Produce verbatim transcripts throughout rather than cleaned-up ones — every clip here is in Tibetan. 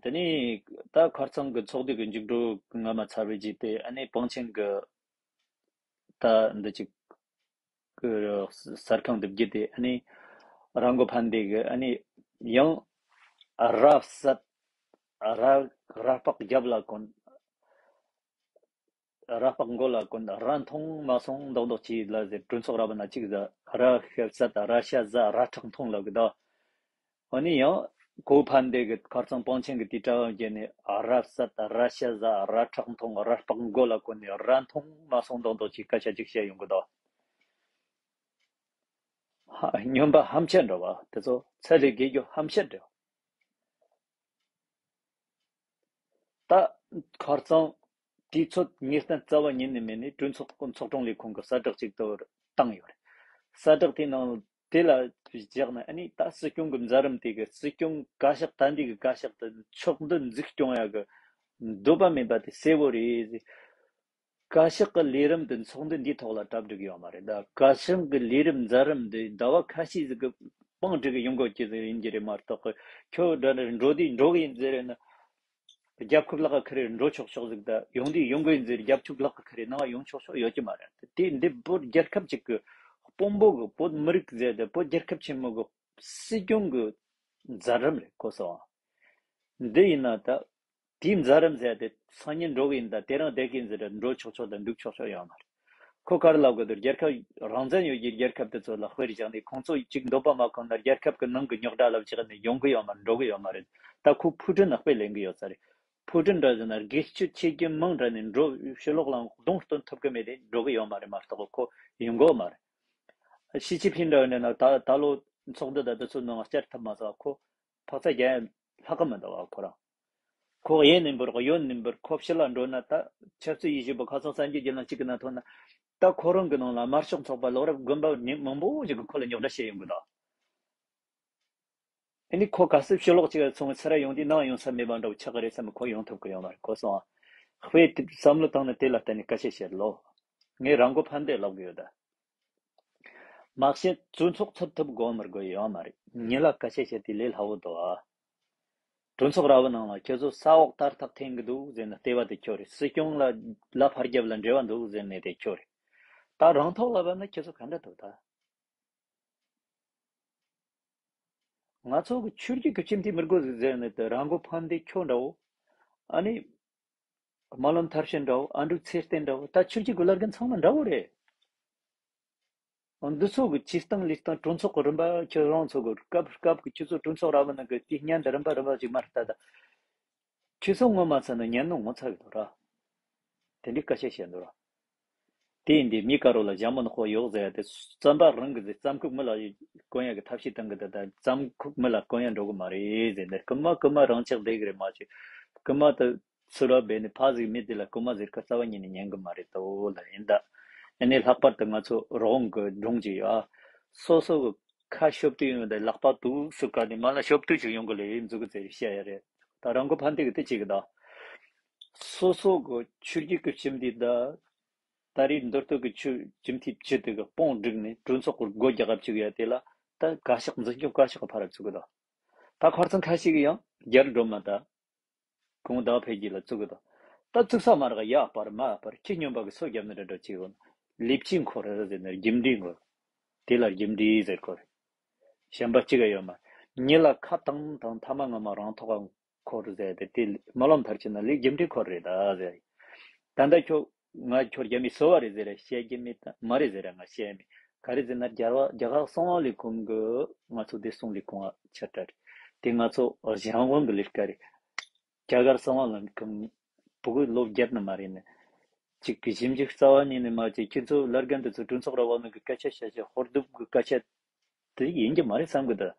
དེ་ནས་ད་ཁར་ཚང་གི་ཚོགས་སྡེ་གི་མཇུག་སྒྲིལ་སྔ་མ་ཚར་བའི་རྗེས་དེ་ཨ་ནི་པང་ཆེན་གི་ད་འདི་གཅིག་གི་གསར་ཁང་འདི་བརྒྱུད་དེ་ཨ་ནི་ར་མགོ་ཕན་བདེ་གི་ཨ་ནི་ཡང་ར་བསད་ར་ར་ལྤགས་རྒྱབ་ལ་གོན། ར་ལྤགས་མགོ་ལ་གོན། ར་འཐུང་མ་སོང་མདོག་མདོག་བྱས་ལ་ཟེར། གྲོས་ཚོགས་ར་བ་ན་གཅིག་ཟ། ར་ཤ་བསད། ར་ཤ་ཟ། ར་ཁྲག་འཐུང་ལབ་གི་ད། འོ་ནི་ཡང་གོ་ཕན་བདེ་གི་ཁར་ཚང་པང་ཆེན་གི་དེ་གྲྭ་བ་བརྒྱད་ནས་ར་བསད། ར་ཤ་ཟ། ར་ཁྲག་འཐུང་། ར་ལྤགས་མགོ་ལ་གོན་ནས་ར་འཐུང་མ་སོང་མདོག་མདོག་བྱས་སྐད་ཆ་གཅིག་བཤད་ཡོང་གི་ད། ཧ་སྨྱོན་པ་ཧམ་ཆད་འདྲ་བ་དེ་ཚོ་ཚད་ལས་བརྒལ་རྒྱུ་ཧམ་ཆད་འདྲ་བ། ད་ཁར་ཚང་དུས་ཚོད་ངེས་གཏན་རྩ་བ་ཉིད་ནས་མེད་ནས་གྲོས་ཚོགས་ཚོགས་དྲུང་ལས་ཁུངས་ཀྱི་གསལ་བསྒྲགས་ཅིག་ཏུ་བཏང་ཡོད་རེད། གསལ་བསྒྲགས་དེའི་ནང་དེ་ལ་བཞག་ན་ཨ་ནི་ད་སྲིད་སྐྱོང་གི་མཛད་རིམ་དེ་གི་སྲིད་སྐྱོང་བཀའ་ཤག་ད་འདི་གི་བཀའ་ཤག་ཏུ་ཕྱོགས་འདི་འཛུགས་སྐྱོང་ཡག་གི་འདོད་པ་མེད་པ་དེ་གསལ་བོ་རེད། བཀའ་ཤག་གི་ལས་རིམ་དེ་ཚོགས་འདུ་འདིའི་ཐོག་ལ་གྲ་སྒྲིག་ཡོད་མ་རེད། ད་བཀའ་ཤག་གི་ལས་རིམ་མཛད་རིམ་འདི་ཟླ་བ་ཁ་ཤས་ཟིག་གི་པང་སྒྲིག་གི་ཡོང་དགོས་ཀྱི་ཟིག་ཡིན་གྱི་རེད་མ་གཏོགས་གི། ཁྱོད་འདྲ་ནི་འགྲོ་དུས་འགྲོ་གི་ཡིན་ཟེར་ན། རྒྱབ་ཁུག་ལག་ག་ཁུར་རེ་འགྲོ་ཆོག་ཆོག་ཟིག་ད་ཡོང་དུས་ཡོང་གི་ཡིན་ཟེར། རྒྱབ་ཁུག་ལག་ག་ཁུར་རེ་ནང་ཡོང་ཆོག་ཆོག་ཡོད་ཀྱི་མ་རེད། དེ་འདི་བོད་རྒྱལ་ཁབ་ཅིག་གི་དཔོན་པོ་གི། བོད་མི་རིགས་ཟེར་ཏེ་བོད་རྒྱལ་ཁབ་ཆེན་མོ་གི་སྲིད་སྐྱོང་གི་མཛད་རིམ་རེད་གོ་སོང་། འདི་ཡིན་ན་ད། དེའི་མཛད་རིམ་ཟེར་ཏེ་སང་ཉིན་འགྲོ་གི་ཡིན་ད། དེ་རིང་བསྡད་ཀྱི་ཡིན་ཟེར་ཏེ་འགྲོ་ཆོག་ཆོག་དང་འདུག་ཆོག་ཆོག་ཡོད་མ་རེད། ཁོ་ག་རེ་ལབ་དགོས་འདུག་རྒྱལ་ཁབ་རང་བཙན་ཡོད་ཀྱི་རྒྱལ་ཁབ་དེ་ཚོ་ལ་དཔེར་བཞག་ནས་ཁོང་ཚོ་གཅིག་འདོད་པ་མ་ཁོམ་ན་རྒྱལ་ཁབ་ཀྱི་ནང་གི་རྙོག་དྲ་ལ་བཞག་ནས་ཡོང་གི་ཡོད་མ་རེད། འགྲོ་གི་ཡོད་མ་རེད། ད་ཁོ་ཕུ་ཀྲིན་ལ་དཔེ་ལེན་གི་ཡོད་ས་རེད། ཕུ་ཀྲིན་འདྲ་ཟེར་ན་སྒེར་གཅོད་བྱེད་རྒྱུ་མང་དྲགས་ནས་འགྲོ་ཕྱི་ལོགས་ལ་གདོང་སྟོན་ཐུབ་གི་མེད་དེ་འགྲོ་གི་ཡོད་མ་རེད་མ་གཏོགས་ཁོ་ཡོང་གི་ཡོད་མ་རེད། ཞི་ཅིན་ཕིང་འདྲ་བ་ནས་ན་ད་ད་ལོ་ཚོགས་འདུ་ད་དུས་ཚོད་ནང་བསྐྱར་ཐུབ་མ་སོང་། ཁོ་ཕག་ཚ་རྒྱག་ཡ་ལྷག་གི་མི་འདུག་བ་ཁོ་རང་། ཁོ་གཡས་ནས་འབུར་གཡོན་ནས་འབུར། ཁོ་ཕྱི་ལ་འགྲོ་ན་ད་ཆབ་སྲིད་ཡིད་བཞིན་པ་ཁ་སང་སངས་རྒྱས་རྒྱལ་ལམ་གཅིག་གི་ནང་ཐོན་ན། ད་ཁོ་རང་གི་ནང་ལ་དམར་ཤོག་ཚོགས་པ་ལོག་རབ་དགོན་པ་མི་མང་པོ་ཞིག་གིས་ཁོ་ལ་རྙོག་དྲ་བཤད་ཡོང་གི་འདུག་ཨ་ནི་ཁོ་གལ་སྲིད་ཕྱི་ལོགས་གཅིག་ལ་སོང་ཚུར་ཡོང་དུས་ནང་ཡོང་ས་མེད་པ་འདྲ་བོ་ཆགས་ཀྱི་རེད་བསམ། ཁོ་ཡོང་ཐུབ་ཀྱི་ཡོད་མ་རེད་གོ་སོང་ཨ། དཔེ་དེ་བསམ་བློ་བཏང་ནས་དེ་ལ་བརྟེན་ནས་སྐད་ཆ་བཤད་ལོ། ངས་རང་མགོ་ཕན་བདེ་ལབ་གི་ཡོད་ད། མ་གཞི་གྲོས་ཚོགས་ཚོགས་ཐུབ་དགོས་མི་དགོས་ཡོད་མ་རེད། ཉིན་ལ་སྐད་ཆ་བཤད་དེ་ལས་སླ་བོ་འདུག་ཨ། གྲོས་ཚོགས་ར་བའི་ནང་ལ་ཁྱེད་ཚོ་ས་འོག་ཏར་ཐག་འཐེན་གི་འདུག་ཟེར་ནས་བལྟས་པ་དེ་ཁྱོད་རེད། སྲིད་སྐྱོང་ལ་ལ་ཕར་རྒྱབ་ལ་འབྲེལ་བ་འདུག་ཟེར་ནས་དེ་ཁྱོད་རེད། ད་རང་ཐོག་ལ་བབས་ན་ཁྱེད་ཚོ་ག་འདྲ་འདུག་ད། ང་ཚོ་གི་ཆོས་བརྒྱུད་ཀྱི་སྤྱི་འཐུས་མི་དགོས་ཟེར་ནས་དེ་ར་མགོ་ཕན་བདེ་ཁྱོད་འདྲ་བོ། ཨ་ནི། རྨ་ལམ་མཐར་ཕྱིན་འདྲ་བོ། ཨ་འབྲུག་ཚེ་བརྟན་འདྲ་བོ། ད་ཆོས་བརྒྱུད་ཀྱི་བླ་རྒན་ཚང་མ་འདྲ་བོ་རེད། འདི་ཚོ་གི་བྱེད་སྟངས་ལས་སྟངས། གྲོས་ཚོགས་ཀྱི་རིམ་པ་ཁྱེད་རང་ཚོ་གི་སྐབས་སྐབས་ཀྱི་ཁྱེད་ཚོ་གྲོས་ཚོགས་ར་བ་ནང་གི་དེ་སྙན་དུ་རིམ་པ་རིམ་པ་ཅིག་མར་ལྟ་ད། ཁྱེད་ཚོ་ངོ་མ་ཚ་ན་ཉན་ནོ་ངོ་ཚ་གི་འདུག་ར། དེ་འདྲའི་སྐད་ཆ་བཤད་འདུག་ར། དེ་ཡིན་དུས་མི་དཀར་རོ་ལ་ཞྭ་མོ་ནག་པོ་གཡོགས་ཟེར་ཡ་དེ་རྩམ་པ་རང་གི་ཟེར། རྩམ་ཁུག་མི་ལ་གོན་ཡ་གི་ཐབས་ཤེས་བཏང་གི་འདུག་ད་རྩམ་ཁུག་མི་ལ་གོན་ཡ་འགྲོ་གི་མ་རེད་ཟེར་ནས། རྐུན་མ་རྐུན་མ་རང་ཆགས་བསྡད་གི་རེད། མ་གཞི་རྐུན་མ་དེ་ཚུར་ར་སྦས་ནས་ཕ་ཟིག་མི་དེ་ལ་རྐུན་མ་ཟེར་ཁ་རྩ་བ་ཉིད་ནས་ཉན་གི་མ་རེད་དོ་ལ་ཡིན་ད། ཨ་ནི་ལྷག་པར་དུ་ང་ཚོ་རོང་གི་སྒྲུང་ཅིག་ཡོད་ཨ། སོ་སོ་གི་ཁ་ཞོབ་ཏུ་ཡོང་དེ་ལག་པ་དུག་སུ་བཀལ་ནས་མ་ལ་ཞོབ་ཏུ་ཅིག་ཡོང་གི་ལས་འཛུགས་གི་ཟེར་བཤད་ཡ་རེད། ད་རང་མགོ་ཕན་བདེ་གི་དེ་བྱེད་གི་ད། སོ་སོ་གི་ཆོས་བརྒྱུད་ཀྱི་སྤྱི་འཐུས་ད། ད་རེས་མདོ་སྟོད་ཀྱི་ཆོས་སྤྱི་འཐུས་བཅུ་དེ་གི་དཔུང་བསྒྲིགས་ནས་གྲོས་ཚོགས་ཀྱི་སྒོ་རྒྱག་ག་བཅུག་ཡ་དེ་ལ་ད་བཀའ་ཤག་འཛིན་སྐྱོང་བཀའ་ཤག་གི་ཕར་བཙུགས་གི་ད། ད་ཁར་ཚང་ཁ་ཤས་ཀྱིས་ཡང་རྒྱལ་སྒྲོལ་མ་ད། གོང་ཟླ་བ་འཕེལ་རྒྱས་ལ་བཙུགས་གི་ད། ད་བཙུགས་ས་མ་རག་ཡ་པར་མ་པར་ཁྱི་སྨྱོན་པ་གི་སོ་བརྒྱབ་ནི་འདྲ་འདྲ་བྱེད་འོ། ལས་བྱེད་འཁོར་ཟེར་ནས་རྒྱུ་འབྲས་འཁོར། དེ་ལ་རྒྱུ་འབྲས་ཟེར་འཁོར། གཞན་པ་གཅིག་ག་ཡོད་མ། ཉིན་ལ་ཁ་བཏང་བཏང་ཐ་མ་ངོ་མ་རང་ཐོག་འཁོར་ཟེར་ཏེ་དེ་སྨོན་ལམ་མཐར་ཕྱིན་ན་ལས་རྒྱུ་འབྲས་འཁོར་རེད་ད་ཟེར། ད་ལྟ་ཁྱོད་ང་ཁྱོད་རྒྱ་མི་སོ་བ་རེད་ཟེར་ར་བཤད་ཀྱི་མེད་ད་མ་རེད་ཟེར་ར་ང་བཤད་མེད། ག་རེ་ཟེར་ན་རྒྱ་གར་རྒྱ་གར་གསང་བ་ལས་ཁུངས་ཀྱི་ང་ཚོ་བདེ་སྲུང་ལས་ཁུངས་ཨ་ཆ་ཏྲ་རེད། དེ་ང་ཚོ་གཞན་དབང་གི་ལས་ཀ་རེད། རྒྱ་གར་གསང་བ་ལས་ཁུངས་བུ་གུ་ལོ་བརྒྱད་ནི་མ་རེད་ནི། གཅིག་གི་ཞིབ་འཇུག་རྩ་བ་ཉིད་ནས་མ་བྱས། ཁྱེད་ཚོ་བླ་རྒན་དེ་ཚོ་གྲོས་ཚོགས་ར་བ་ནང་གི་སྐད་ཆ་བཤད་བཤད་ཧོར་སྡུག་གི་སྐད་ཆ་དེ་ཡིན་གྱི་མ་རེད་བསམ་གི་འདུག་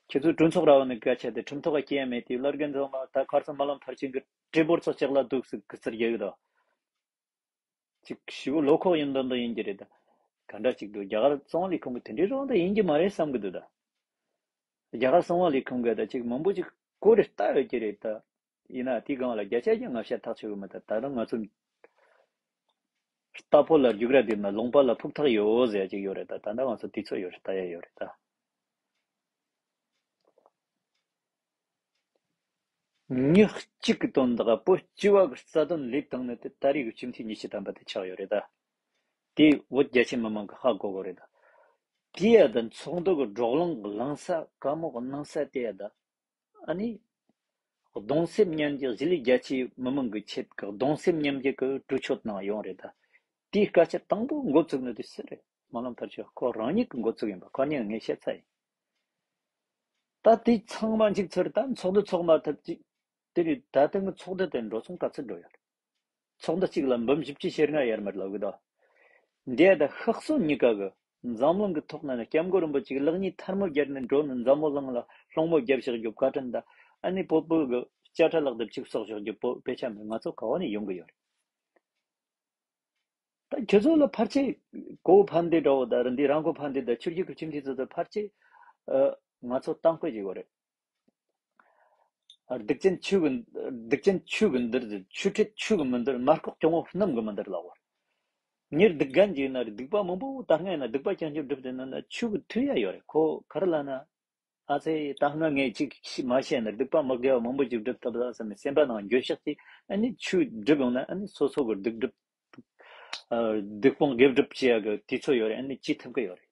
ཁྱེད་ཚོ་གྲོས་ཚོགས་ར་བ་ནང་གི་སྐད་ཆ་དེ་ཁྲིམས་ཐོག་ག་སྐྱེལ་ཡ་མེད་དུས་བླ་རྒན་ཚོ་མ་ད་ཁར་སང་སྨོན་ལམ་མཐར་ཕྱིན་གི་གྲོས་འབོར་ཚོ་ལྕགས་ལ་འདུག་སུ་གི་ཚུར་རྒྱག་གི་འདུག་ཅིག་ཞི་བོ་ལོ་ཁོག་ཡིན་དོན་དུ་ཡིན་གྱི་རེད་ད། ག་འདྲ་ཅིག་འདུག་རྒྱ་གར་གསང་བ་ལས་ཁུངས་ཀྱི་དེ་འདྲའི་རང་དུ་ཡིན་གྱི་མ་རེད་བསམ་གི་འདུག་ད། རྒྱ་གར་གསང་བ་ལས་ཁུངས་ཀྱི་ད་ཅིག་མང་པོ་ཅིག་གོ་རེ་ལྟ་ཡོད་ཀྱི་རེད་ད། ཡིན་ན་དེའི་སྒང་ལ་བརྒྱ་ཆ་བརྒྱ་ང་ཤ་ཐག་ཆོད་གི་མི་ད། ད་རུང་ང་ཚོ་རྟ་ཕོ་ལ་རྒྱུག་ར་དེ་ན་ལུང་པ་ལ་ཕུག་ཐག་ཡོད་ཟེར་ཅིག་ཡོད་རེད་ད། ད་ལྟ་ང་ཚོ་དུས་ཚོད་ཡོད་རེད། ལྟ་ཡ་ཡོད་རེད་ད། ཉག་གཅིག་གི་དོན་དག་བོད་སྤྱི་བ་གི་རྩ་དོན་ལས་བཏང་ནི་དེ་ད་རེས་ཀྱི་སྤྱི་འཐུས་ཉི་ཤུ་ཐམ་པ་དེ་ཆགས་ཡོད་རེད་ད། དེ་བོད་རྒྱ་ཆེ་མི་མང་གི་ཧ་གོ་གོ་རེད་ད། དེ་ཡ་ད་ཚོགས་འདུ་གི་བགྲོ་གླེང་གི་ལངས་ས་བཀའ་མོལ་གནང་ས་དེ་ཡ་ད། ཨ་ནི། གདུང་སེམས་མཉམ་སྐྱེད་གཞིས་ལུས་རྒྱ་ཆེའི་མི་མང་གི་ཆེད་ཀྱི་གདུང་སེམས་མཉམ་སྐྱེད་ཀྱི་གྲོས་ཆོད་ནང་ཡོང་རེད་ད། དེའི་སྐད་ཆ་དང་པོ་འགོ་བཙུགས་ནི་དེ་སུ་རེད། སྨོན་ལམ་མཐར་ཕྱིན་ཁོ་རང་ཉིད་ཀྱི་འགོ་བཙུགས་ཡིན་པ་ཁོ་གཉིས་ངས་བཤད་ཚར་ཡིན། ད་དེ་ཚང་མ་འཇིག་ཚར་ད་ཚོགས་འདུ་ཚོགས་མ་ཐུབ་ཅིག་དེ་ནས་ད་ལྟ་གི་ཚོགས་འདུ་དེ་འགྲོ་སོང་ག་ཚོད་འགྲོ་ཡོད། ཚོགས་འདུ་གཅིག་ལ་འབུམ་བཞི་བཅུ་ཞེ་ལྔ་ཡར་མར་ལབ་གི་འདུག་འདི་ད་ཤག་སོ་གཉིས་ཀ་གི་འཛམ་གླིང་གི་ཐོག་ན་ནི་སྐྱབས་མགོན་རིན་པོ་ཆེ་གི་ལག་གཉིས་ཐལ་མོ་སྦྱར་ནས་འགྲོ་ནས་འཛམ་བུ་གླིང་ལ་སློང་མོ་རྒྱབ་བཞག་རྒྱུ་བཀའ་དྲིན་དང་ཨ་ནི་བོད་བོད་གི་དཔྱ་ཁྲལ་ལག་དེབ་ཅིག་གསོག་བཞག་རྒྱུ་བོད་དཔེ་ཆ་མེད། ང་ཚོ་ག་བ་ནས་ཡོང་གི་ཡོད་རེད། ད་ཁྱེད་ཚོ་ལ་ཕལ་ཆེར་གོ་བོ་ཕན་བདེ་འདྲ་བོ་དང་རིན་འདི་རང་གོ་ཕན་བདེ་དང་ཆོས་བརྒྱུད་ཀྱི་སྤྱི་འཐུས་ཚོ་དང་ཕལ་ཆེར་ཨ་ང་ཚོ་གཏམ་དཔེ་ཞིག་ཡོད་རེད། སྡིག་ཅན་ཆོས་ཀྱི་སྡིག་ཅན་ཆོས་ཀྱི་འདུལ། ཆོས་ཁྲིད་ཆོས་ཀྱི་མི་འདུལ། མ་ལྐོག་སྐྱོ་བོ་རྣམས་ཀྱི་མི་འདུལ་ལབ་པར། ཉེར་སྡིག་རྒན་གྱིས་ན་སྡིག་པ་མང་པོ་ད་སྔ་ཡིན་ན་སྡིག་པ་རྐྱང་རྐྱང་བསྒྲུབས་ཏེ་ན་ན་ཆོས་ཀྱི་མཐུ་ཡ་ཡོད་རེད། ཁོ་ག་རེ་ལབ་ན། ཨ་ཙི་ད་སྔ་ངས་ཅིག་མ་བཤད་ན་སྡིག་པ་མི་དགེ་བ་མང་པོ་ཅིག་སྒྲུབ་ཐུབ་ལ་བསམ་ནས་སེམས་པ་ནང་འགྱོད་བཤགས་ཀྱིས་ཨ་ནི་ཆོས་སྒྲུབ་ཡོང་ན་ཨ་ནི་སོ་སོ་གི་སྡིག་སྒྲུབ། སྡིག་སྤོང་དགེ་སྒྲུབ་བྱེད་ཡག་གི་དུས་ཚོད་ཡོད་རེད། ཨ་ནི་བྱེད་ཐུབ་ཀྱི་ཡོད་རེད།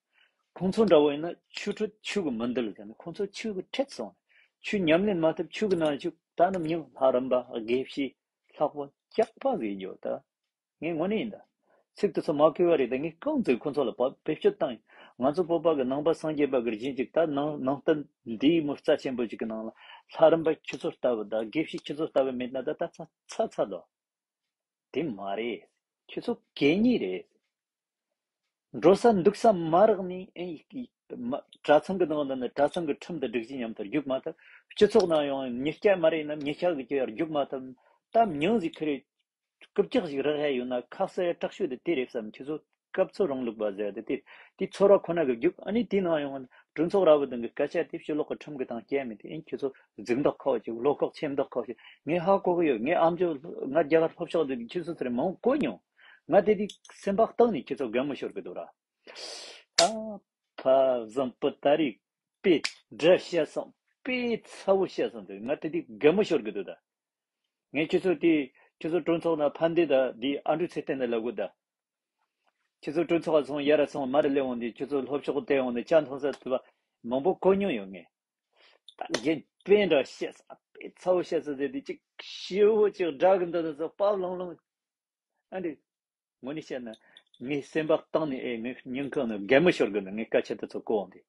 ཁོང་ཚོ་འདྲ་བོ་ཡིན་ན་ཆོས་ཁྲིད་ཆོས་ཀྱི་མི་འདུལ་ཟེར་ནས་ཁོང་ཚོ་ཆོས་ཀྱི་ཁྲིད་སོང་། ཆོས་ཉམས་ལེན་མ་ཐུབ་ཆོས་ཀྱི་ནང་ཆོས་ད་ནམ་ཡང་ལྷ་རམས་པ་དགེ་བཤེས་ལྷག་པ་སྐྱག་པ་ཟེར་རྒྱུ་ད། ངས་དངོས་གནས་ཡིན་ད། ཚིག་དེ་ཚོ་མ་གོ་བ་རེད་ད། ངས་རྐང་བཙུགས་ཁོ་ཚོ་ལ་བ་བེད་སྤྱོད་བཏང་ཡིན། ང་ཚོ་བོད་པ་གི་ནང་པ་སངས་རྒྱས་པ་གི་རྗེས་འཇུག་ད་ནང་ནང་བསྟན་འདིའི་མི་རྩ་ཆེན་པོ་ཅིག་གི་ནང་ལ་ལྷ་རམས་པ་ཁྱོད་ཚོ་ལྟ་བུ་ད་དགེ་བཤེས་ཁྱོད་ཚོ་ལྟ་བུ་མེད་ན་ད་ད་ཚ་ཚ་ཚ་དོ། དེ་མ་རེད། ཁྱོད་ཚོ་གད་སྙིགས་རེད། འགྲོ་ས་འདུག་ས་མ་རག་ནས་ཨེ་ཡིག་གི་མ་གྲྭ་ཚང་གི་ནང་ལ་ནི་གྲྭ་ཚང་གི་ཁྲིམས་དང་སྒྲིག་གཞི་མཉམ་དུ་རྒྱུག་མ་ཐུབ། སྤྱི་ཚོགས་ནང་ཡོང་མི་སྐྱ་མ་རེད་ན་མི་ཤ་གི་སྐྱེ་ཡར་རྒྱུག་མ་ཐུབ། ད་མྱིང་ཟིག་ཁི་རེད། རྐུབ་བཀྱག་ཞིག་རག་ཡ་ཡོད་ན་ཁ་གསལ་དྲག་ཤོས་དེ་དེ་རེད་བསམ། ཁྱེད་ཚོ་སྐབས་འཚོལ་རིང་ལུགས་པ་ཟེར་ཡ་དེ་དེ་དེ་ཚོར་བ་ཁོ་ན་གི་རྒྱུག་ཨ་ནི་དེ་ནང་ཡོང་གྲོས་ཚོགས་ར་བ་དང་གི་སྐད་ཆ་དེ་ཕྱི་ལོགས་ཀྱི་ཁྲིམས་ཀྱི་སྟེང་སྐྱེལ་མེད་དེ་ཨིན། ཁྱེད་ཚོ་གཟུགས་མདོག་ཁ་པོ་ཅིག་བློ་ཁོག་ཆེ་མདོག་ཁ་པོ་ཞིག་ངས་ཧ་གོ་གི་ཡོད། ངའི་ཨམ་ཅོག་ང་རྒྱ་གར་ལྷོ་ཕྱོགས་དེ་ཁྱེད་ཚོ་ཚུར་མང་གོ་མྱོང་། ང་དེ་དུས་སེམས་པ་གཏིང་ནས་ཁྱེད་ཚོ་དགའ་མོ་ཤོར་གི་འདུག་ར། ཨ་ཕ་བཟང་པོ་ད་རེས་དཔེ་འདྲ་བཤད་སོང་། དཔེ་ཚ་བོ་བཤད་སོང་དུས་ང་དེ་དུས་དགའ་མོ་ཤོར་གི་འདུག་ད། ངས་ཁྱེད་ཚོ་དེ་ཁྱེད་ཚོ་གྲོས་ཚོགས་ན་ཕན་བདེ་ད་འདི་ཨ་འབྲུ་ཚེ་བརྟན་ནས་ལབ་དགོས་ད། ཁྱེད་ཚོ་གྲོས་ཚོགས་སོང་ཡར་སོང་མར་སླེབས་འོང་དུས་ཁྱེད་ཚོ་ལྷོ་ཕྱོགས་བལྟས་འོང་དུས་ཇ་འཐུང་ས་ཐུབ་པ་མང་པོ་གོ་མྱོང་ཡོད། ངས་ད་རྒན་དཔེ་འདྲ་བཤད་ས་དཔེ་ཚ་བོ་བཤད་ས་དེ་དུས་ཅིག་ཤི་བོ་ཅིག་སྒྲ་གི་འདི་ཚོ་དཔའ་ལང་ལང་ཨ་འདྲི། དངོས་གནས་བཤད་ན། ངའི་སེམས་པ་གཏིང་ནས་ཨེ་ངའི་སྙིང་ཁོང་ནས་གད་མོ་ཤོར་གི་འདུག་ངའི་སྐད་ཆ་དེ་ཚོ་གོ་འོང་དུས།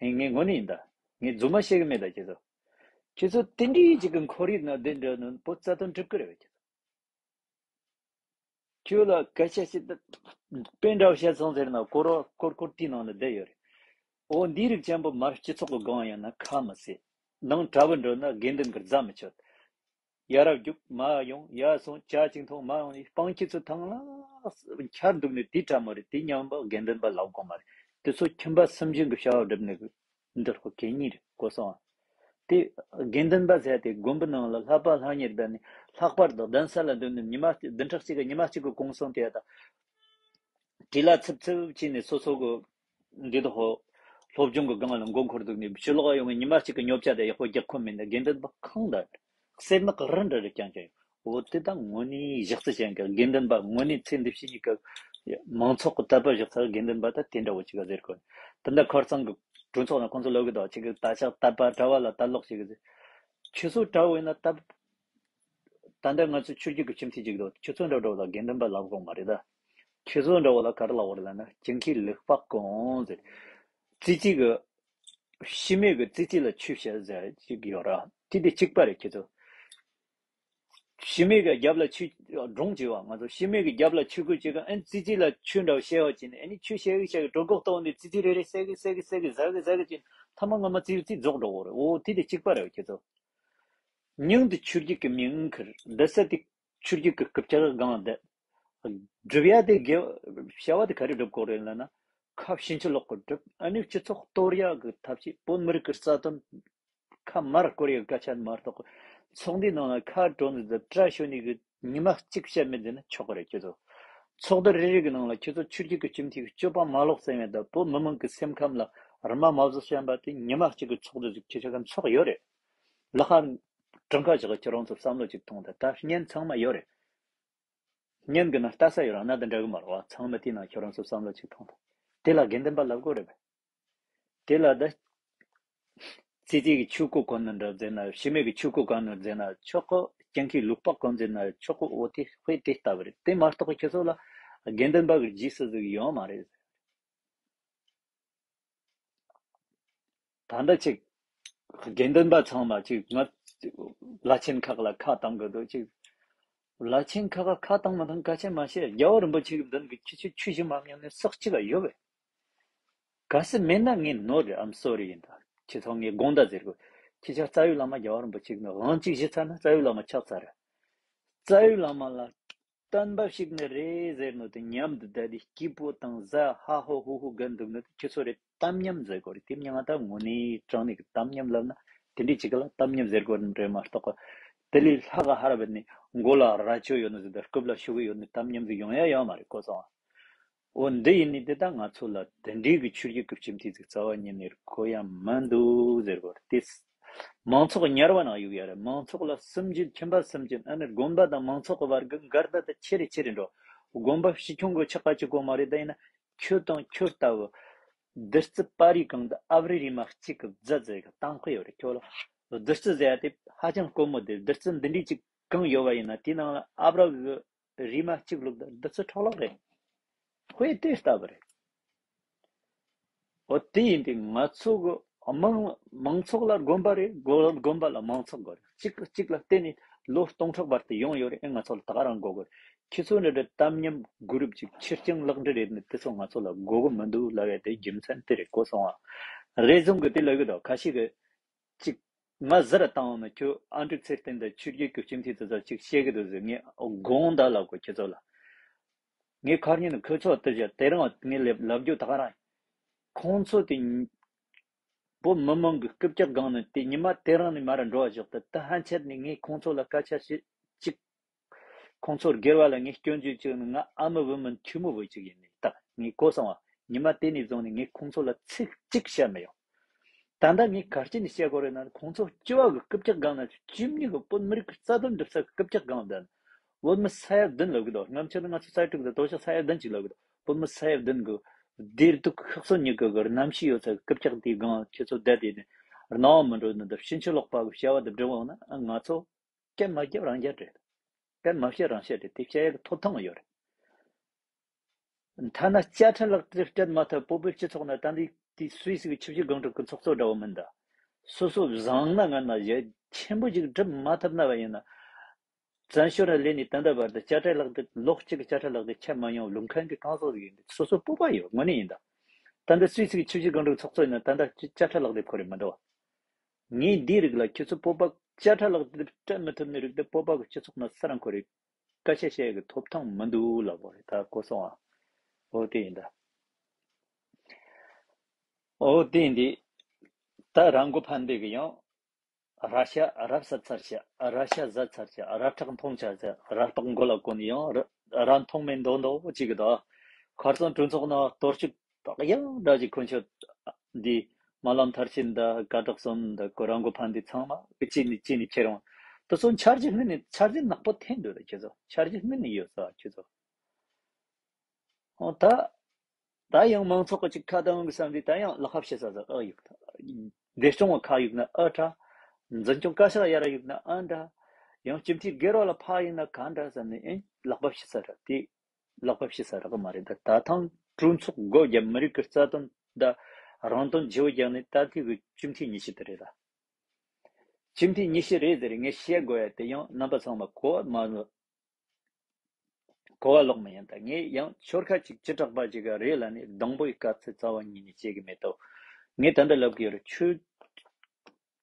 ཨེ་ངས་དངོས་གནས་ཡིན་ད། ངས་རྫུན་མ་བཤད་གི་མེད་ད་ཁྱེད་ཚོ། ཁྱེད་ཚོ་དེ་འདྲའི་ཅིག་གི་ཁོར་ཡུག་ན་བསྡད་འདྲ་ནི་བོད་རྩ་དོན་འགྲུབ་གི་རེད་བ་ཁྱེད་ཚོ། ཁྱོད་ལ་སྐད་ཆ་ཞིག་དཔེ་འདྲ་བཤད་སོང་ཟེར་ན་སྐོར་བ་སྐོར་སྐོར་དེའི་ནང་ནས་བསྡད་ཡོད་རེད། འོ་འདིའི་རིགས་ཅན་པོ་མར་སྤྱི་ཚོགས་ཀྱི་སྒང་ཡིན་ན་ཁ་མི་སྲེད། ནང་གྲྭ་བུ་འགྲོ་ན་དགེ་འདུན་གྱི་རྫ་མི་ཆོད། ཡར་རྒྱུག་མར་ཡོང་ཡར་སོང་ཇ་ཅིག་འཐུང་མར་ཡོང་ནས་སྤང་ཁྱི་ཚོ་ཐང་ལ་འཁྱར་འདུག་ནས་དེ་དྲ་མོ་རེད། དེ་མཉམ་པོ་དགེ་འདུན་པ་ལབ་དགོས་མ་རེད། དེ་ཚོ་ཁྱིམ་པ་སུན་འབྱིན་གྱི་བྱ་བ་སྒྲུབ་ནས་འདི་ཁོ་གད་སྙིགས་རེད་གོ་སོང་ཨ། དེ་དགེ་འདུན་པ་ཟེར་དེ་དགོན་པའི་ནང་ལ་ལྷ་པ་ལྷ་གཉེར་བསྡད་ནས་ལྷག་པར་དུ་གདན་ས་ལ་འདུག་ནས་ཉི་མ་བདུན་ཕྲག་གཅིག་གི་ཉི་མ་གཅིག་གི་གུང་སེང་དེ་ད་བྲེལ་ལ་འཚུབ་འཚུབ་བྱས་ནས་སོ་སོ་གི་འདི་དག་ཧོ་སློབ་སྦྱོང་གི་སྒང་ལ་མགོ་འཁོར་འདུག་ནས་ཕྱི་ལོགས་ཡོང་བའི་ཉི་མ་གཅིག་གི་ཉོ་ཆ་དེ་ཡག་པོ་རྒྱག་ཁོམ་མེད་ན་དགེ་འདུན་པ་གང་འདྲ་སེར་ནག་རི་འདྲ་རེ་རྐྱང་རྐྱང་ཡོད། འོ་དེ་དག་དངོས་གནས་གཞི་རྩ་ཅན་གྱི་དགེ་འདུན་པ་དངོས་གནས་ཚེ་འདི་ཕྱི་གཉིས་ཀྱི་མང་ཚོགས་ཀྱི་དད་པ་བཞག་ས་དགེ་འདུན་པ་ད་དེ་འདྲ་བོ་ཅིག་ག་ཟེར་དགོས། དེ་འདྲ་ཁར་ཚང་གི་གྲོས་ཚོགས་ནང་ཁོང་ཚོ་ལོག་གི་དོག་ཅིག་གི་ད་ཆགས་དད་པ་གྲྭ་བ་ལ་དད་ལོག་ཅིག་གི་ཟེར། ཁྱེད་ཚོ་གྲྭ་བ་ཡིན་ན་དད། ད་ལྟ་ང་ཚོ་ཆོས་བརྒྱུད་ཀྱི་ཁྱིམ་མཚེས་ཅིག་འདུག་ཁྱེད་ཚོ་འདྲ་འདྲ་བ་ལ་དགེ་འདུན་པ་ལབ་དགོས་མ་རེད་ད། ཁྱེད་ཚོ་འདྲ་བ་ལ་ག་རེ་ལབ་དགོས་རེད་ལབ་ན་སྐྱིད་མཁས་ལེགས་པ་གང་ཟེར། ཙི་ཙི་གི་ཤི་མེད་གི་ཙི་ཙི་ལ་ཆོས་བཤད་ཟེར་ཅིག་ཡོད་ར། དེ་དེ་གཅིག་པ་རེད་ཁྱེད་ཚོ། ཤི་མེད་གི་རྒྱབ་ལ་ཆོས་སྒྲུང་བྱས་བ་ང་ཚོ་ཤི་མེད་གི་རྒྱབ་ལ་ཆོས་གོས་བྱེད་གི་ཨན་ཙི་ཙི་ལ་ཆོས་འདྲ་བཤད་བ་བྱས་ནས་ཨ་ནི་ཆོས་བཤད་གི་བཤད་གི་གྲོད་ཁོག་ལྟོགས་ནས་ཙི་ཙི་རེ་རེ་བསད་གི་བསད་གི་བསད་གི་ཟ་གི་ཟ་གི་བྱས་ཐ་མ་ངོ་མ་ཙི་ཙི་རྫོགས་འགྲོ་གི་རེད། འོ་དེ་དེ་གཅིག་པ་རེད་ཁྱེད་ཚོ། མྱིང་དེ་ཆོས་བརྒྱུད་ཀྱི་མིང་ཁུར་བསྡད་ས་དེ་ཆོས་བརྒྱུད་ཀྱི་སྐུ་ཕྱྭ་གི་སྒང་བསྡད། སྒྲུབ་ཡ་དེ་དགེ་བྱ་བ་དེ་ག་རེ་སྒྲུབ་དགོས་རེད་ལབ་ན། ཁ་ཕྱིན་ཅི་ལོག་གི་སྒྲུབ། ཨ་ནི་སྤྱི་ཚོགས་གཏོར་ཡ་གི་ཐབས་ཤེས་བོད་མི་རིགས་ཀྱི་རྩ་དོན་ཁ་མར་བསྐོར་ཡ་གི་སྐད་ཆ་མ་གཏོགས་ཚོགས་འདུའི་ནང་ལ་ཁ་གྲོ་ནས་བསྡད་བཀྲ་ཤོད་ནས་གི་ཉི་མ་གཅིག་བཤད་མི་བསྡད་ན་ཆོག་གི་རེད་ཁྱེད་ཚོ། ཚོགས་འདུ་རེ་རེ་གི་ནང་ལ་ཁྱེད་ཚོ་ཆོས་བརྒྱུད་ཀྱི་སྤྱི་འཐུས་ཀྱི་སྤྱོད་པ་མ་ལོག་ཟེར་ཡ་ད་བོད་མི་མང་གི་སེམས་ཁམས་ལ་རྨ་མ་བཟོ་བཤད་པ་དེ་ཉི་མ་གཅིག་གི་ཚོགས་འདུ་ཟིག་ཁྱེད་ཚོ་ག་ཚོགས་ཡོད་རེད། ལ་ཁ་ གྲངས་ཀ་ཞིག་ཁྱོད་རང་ཚོ་བསམ་བློ་ཅིག་ཐོངས་དང་། ད་བརྙན་ཚང་མ་ཡོད་རེད། བརྙན་གྱི་ནང་ལྟ་ས་ཡོད་ར། ན་དེ་འདྲ་གི་མ་རེད་བ། ཚང་མ་དེའི་ནང་ཁྱོད་རང་ཚོ་བསམ་བློ་ཅིག་ཐོངས་དང་། དེ་ལ་དགེ་འདུན་པ་ལབ་དགོས་རེད་པས། དེ་ལ་ད་ཙི་ཙི་གི་ཆོས་སྐུ་གོན་ནི་འདྲ་ཟེར་ན། ཕྱི་མའི་གི་ཆོས་སྐུ་གོན་ནི་ཟེར་ན་ཆོག་གི། སྤྱང་ཀིའི་ལུག་པགས་གོན་ཟེར་ན་ཆོག་གི། འོ་དེ་དཔེ་དེ་ལྟ་བུ་རེད། དེ་མ་གཏོགས་ཁྱེད་ཚོ་ལ་དགེ་འདུན་པ་གི་རྗེས་སུ་ཟིག་ཡོད་མ་རེད། ད་ལྟ་ཅིག་དགེ་འདུན་པ་ཚང་མ་ཅིག་ང་བླ་ཆེན་ཁག་ལ་ཁ་བཏང་གི་འདུག། ཅིག་བླ་ཆེན་ཁག་ལ་ཁ་བཏང་མ་བཏང་སྐད་ཆ་མ་བཤད། རྒྱལ་བ་རིན་པོ་ཆེ་གི་མདུན་གི་ཁྱེད་ཆོས་ཆོས་བཞིན་མ་མཉམ་ནས་སོག་གཅིག་ལ་ཡོད་པས། གལ་སྲིད་མེད་ན་ངས་ནོར་རེད། I'm sorry ཡིན་ད། ཁྱེད་ཚོ་ངས་དགོངས་དག་ཟེར་དགོས། ཁྱེད་ཅག་རྩ་བའི་བླ་མ་རྒྱལ་བ་རིན་པོ་ཆེ་གི་ནི་དབང་གཅིག་བཞེས་ཚར་ན་རྩ་བའི་བླ་མ་ཆགས་ཚར་རེད། རྩ་བའི་བླ་མ་ལ་བསྟན་པ་བཤིག་ནི་རེད་ཟེར་ནོ་དེ་ཉམས་འདི་ད་དེ་སྐྱིད་པོ་དང་ཟ་ཧ་ཧོ་ཧུ་ཧུ་ག་འདུག་ནི་དེ་ཁྱེད་ཚོ་རེད། གཏམ་ཉམས་ཟེར་དགོས་རེད། དེ་མྱང་ང་ད་དངོས་གནས་དྲང་གནས་ཀྱི་གཏམ་ཉམས་ལབ་ན་དེ་འདྲའི་ཅིག་ལ་གཏམ་ཉམས་ཟེར་དགོས་རེད་མ་གཏོགས། དེ་ལས་ལྷག་ག་ཧར་བ་ནི་མགོ་ལ་རྭ་ཅོ་ཡོད་ནི་ཟིག་དང་རྐུབ་ལ་ཤུ་གུ་ཡོད་ནི་གཏམ་ཉམས་ཟིག་ཡོང་ཡ་ཡོད་མ་རེད་གོ་སོང་། འོ་འདི་ཡིན་ནི་དེ་ད་ང་ཚོ་ལ་དེ་འདྲའི་གི་ཆོས་བརྒྱུད་ཀྱི་སྤྱི་འཐུས་ཟིག་རྩ་བ་ཉིད་ནས་གོ་ཡ་མི་འདུག་ཟེར་དགོས་རེད། དེ་མང་ཚོགས་ཉར་བ་ནང་གཡུག་ཡ་རེད། མང་ཚོགས་ལ་སུམ་བརྒྱུད་ཁྱིམ་པ་སུམ་བརྒྱུད། ཨ་ནི་དགོན་པ་དང་མང་ཚོགས་ཀྱི་བར་གྱི་འགལ་ཟླ་དེ་ཆེ་རེ་ཆེ་རེ་འགྲོ། དགོན་པ་ཕྱི་ཁྱོན་གྱི་ཆགས་པ་གཅིག་པོ་མ་རེད། ད་ཡིན་ན་ཁྱོད་དང་ཁྱོད་ལྟ་བུ་བདུད་རྩི་པར་རིས་གང་དུ་ཨ་བྲའི་རིལ་མ་གཅིག་གི་རྫི་ཟེར་གི་གཏམ་དཔེ་ཡོད་རེད། ཁྱོད་ལ་བདུད་རྩི་ཟེར་ཡ་དེ་ཧ་ཅང་དཀོན་མོ་དེ། བདུད་རྩི་འདི་འདྲའི་གཅིག་གང་ཡོད་པ་ཡིན་ན་དེའི་ནང་ལ་ཨ་བྲ་གི་རིལ་མ་གཅིག་བླུགས་ད་བདུད་རྩི་འཕྲོ་བརླག་རེད། དཔེ་དེ་ལྟ་བུ་རེད། འོ་དེ་ཡིན་དུས་ང་ཚོ་གི་མང་མང་ཚོགས་ལ་དགོན་པ་རེད། དགོན་དགོན་པ་ལ་མང་ཚོགས་དགོས་རེད། གཅིག་གཅིག་ལ་བརྟེན་ནས་ལོ་སྟོང་ཕྲག་བར་དུ་ཡོང་ཡོད་རེད། ཨེ་ང་ཚོ་ལ་ད་ག་རང་དགོས་དགོས་རེད། ཁྱེད་ཚོ་འདྲ་འདྲ་གཏམ་ཉམས་གུ་རུབ་ཅིག་ཕྱིར་བསྐྱང་ལག་འབྲེལ་རེད་ནི་དེ་ཚོ་ང་ཚོ་ལ་དགོས་གི་མི་འདུག་ལབ་ཡ་དེ་རྒྱུ་མཚན་དེ་རེད་གོ་སོང་ཨ། རེ་ཟུང་གི་དེ་ལབ་གི་འདུག། ཁ་ཤས་གི་ཅིག་ང་ཟུར་བཏང་བ་ན་ཁྱོད་ཨ་འབྲུག་ཚེ་བརྟན་དང་ཆོས་བརྒྱུད་ཀྱི་སྤྱི་འཐུས་དེ་ཚོ་ཅིག་བཤད་གི་འདུག་ཟེར། ངས་དགོངས་དག་ལབ་གོ་ཁྱེད་ཚོ་ལ། ངས་ཁ་ཉིན་ཁོ་ཚོ་དེ་བཞག་དེ་རིང་ངས་ལབ་ལབ་རྒྱུ་ད་ག་རང་ཡིན། ཁོང་ཚོ་དེ་བོད་མི་མང་གི་རྐུབ་བཀྱག་སྒང་ནས་དེ་ཉི་མ་དེ་རིང་ནས་མར་འགྲོ་བ་ཞོག་སྟེ། ད་ཕན་ཆད་ནས་ངས་ཁོང་ཚོ་ལ་སྐད་ཆ་བཤད་ཅིག། ཁོང་ཚོར་སྒེར་བ་ལ་ངས་སྐྱོན་བརྗོད་བྱས་ནས། ང་ཨ་མ་བུ་མིན་ཁྱི་མོ་བུ་ཅིག་ཡིན་ནས་ད་ངས་གོ་སོང་བ། ཉི་མ་དེ་ནས་བཟུང་ནས་ངས་ཁོང་ཚོ་ལ་ཚིག་གཅིག་བཤད་མི་ཡོང་། ད་ལྟ་ངས་ག་རེ་བྱས་ནས་བཤད་དགོས་རེད་ན། ཁོང་ཚོ་སྤྱི་བ་གི་རྐུབ་བཀྱག་སྒང་ན་སྤྱི་མྱི་གི་བོད་མི་རིགས་ཀྱི་རྩ་དོན་སྒྲུབ་ས་གི་རྐུབ་བཀྱག་སྒང་དང་། བོད་མི་ས་ཡ་བདུན་ལབ་གི་འདུག། སྔ་ཕྱི་ལ་ང་ཚོ་ས་ཡ་དྲུག་དང་དོ་ཤོག་ས་ཡ་བདུན་ཅིག་ལབ་གི་འདུག། བོད་མི་ས་ཡ་བདུན་གི་བདེ་སྡུག་ཁག་སོ་གཉིས་ཀ་གི་རྣམ་ཤེས་ཡོད་ས་གི་རྐུབ་བཀྱག་དེའི་སྒང་ཁྱེད་ཚོ་བསྡད་དེ་ནས་རྣ་བ་མི་འགྲོ་ནི་འདི་ཕྱིན་ཅི་ལོག་པ་གི་བྱ་བ་འདི་སྒྲུབ་འོང་ན། ང་ཚོ་སྐད་མ་རྒྱབ་རང་བཤད་རེད། སྐད་མ་བཤད་རང་བཤད་རེད། དེ་བཤད་ཡག་གི་ཐོབ་ཐང་ཡོད་རེད། ཐ་ན་དཔྱ་ཁྲལ་ལག་དེབ་སྤྲད་མ་ཐུབ། བོད་པའི་སྤྱི་ཚོགས་ནང་ད་འདི་དེ་སུད་སི་གི་ཆུ་བཞི་སྒང་དྲུག་གི་ཚོགས་གཙོ་འདྲ་བོ་མིན་ད། སོ་སོ་བཟང་ན་ངན་ན་ཡ་ཆེན་པོ་ཅིག་སྒྲུབ་མ་ཐུབ་ན་བ་ཡིན་ན། བཙན་བྱོལ་ནས་སླེབས་ནས་ད་ལྟ་བར་དུ་དཔྱ་ཁྲལ་ལག་དེབ་ལོ་གཅིག་གི་དཔྱ་ཁྲལ་ལག་དེབ་ཁྱབ་མ་མྱོང་ལུང་མཁན་གྱི་གང་ཟག་ཟིག་ཡིན། སོ་སོ་སྤོབས་པ་ཡོད། དངོས་གནས་ཡིན་ད། ད་འདི་སུད་སི་གི་ཆུ་བཞི་སྒང་དྲུག་གི་ཚོགས་གཙོ་ཡིན་ན་ད་ལྟ་དཔྱ་ཁྲལ་ལག་དེབ་ཁོ་རེ་མི་འདུག། ངས་འདིའི་རིགས་ལ་ཁྱེད་ཚོ་བོད་པ་དཔྱ་ཁྲལ་ལག་དེབ་སྤྲད་མི་ཐུབ་ནི་རིགས་དེ་བོད་པ་གི་སྤྱི་ཚོགས་ནང་སུ་རང་ཁོ་རེ་སྐད་ཆ་བཤད་ཡག་གི་ཐོབ་ཐང་མི་འདུག་ལབ་པ་རེད། ད་གོ་སོང་ཨ། འོ་དེ་ཡིན་ད། འོ་དེ་ཡིན་དེ། ད་ར་མགོ་ཕན་བདེ་གི་ཡང་། ར་ཤ་རབ་ཟ་ཚར་ཤ། ར་ཤ་ཟ་ཚར་ཤ། ར་ཁྲག་འཐུང་ཚར་ཤ། ར་ལྤགས་མགོ་ལ་གོན་ཡང་ར་ར་འཐུང་མེད་མདོག་མདོག་ཅིག་གི་ད། ཁ་སང་གྲོས་ཚོགས་ནང་གཏོར་བཤིག་ཡང་འདྲ་ཅིག་ཁོ་ཆོ་འདི་སྨོན་ལམ་མཐར་ཕྱིན་ད་སྐད་གྲགས་གསུམ་ད་ཁོ་ར་མགོ་ཕན་བདེ་ཚང་མ་གི་ཅི་ནི་ཅི་ནི་ཁྱེད་རང་དེ་ཚོ་འཆར་གཞི་སྔོན་ནས་འཆར་གཞི་ནག་པོ་འཐེན་འདུག་ད་ཁྱེད་ཚོ་འཆར་གཞི་སྔོན་ནས་ཡོད་ས་ཁྱེད་ཚོ། འོ་ད། ད་ཡང་མང་ཚོགས་ཀྱི་ཅིག་ཁ་བཏང་གི་བསམ་དུས་ད་ཡང་ལག་པ་ཕྱི་ས་ས་ཨ་གཡུག་ད། འདས་སྐྱོང་བ་ཁ་གཡུག་ན་ཨ་དྲག། འཛིན་སྐྱོང་བཀའ་ཤག་ཡར་གཡུག་ན་ཨ་འདྲ། ཡང་སྤྱི་འཐུས་སྒེར་བ་ལ་ཕར་གཡུག་ན་ག་འདྲ་བསམ་ནས་ཨེ་ལག་པ་ཕྱི་ས་རག་དེ། ལག་པ་ཕྱི་ས་རག་གི་མ་རེད། ད་ད་ཐེངས་གྲོས་ཚོགས་སྒོ་བརྒྱབ་མི་རིགས་ཀྱི་རྩ་དོན་ད་རང་དོན་བརྗེ་བོ་རྒྱག་ནས་ད་ཐེངས་ཀྱི་སྤྱི་འཐུས་ཉི་ཤུ་དེ་རེད་ལ། སྤྱི་འཐུས་ཉི་ཤུ་རེད་ཟེར་ངས་བཤད་དགོས་ཡ་དེ་ཡང་རྣམ་པ་ཚང་མ་གོ་བ་མ། གོ་བ་ལོག་མི་ཡིན་ད། ངས་ཡང་ཆོལ་ཁ་ཅིག་བྱེ་བྲག་པ་ཅིག་ག་རེད་ལ་ནི་སྡོང་པོའི་དཀའ་ཚེགས་རྩ་བ་ཉིད་ནས་བྱེད་གི་མེད་དོ། ངས་ད་ལྟ་ལབ་གི་ཡོད་རེད། ཆོས་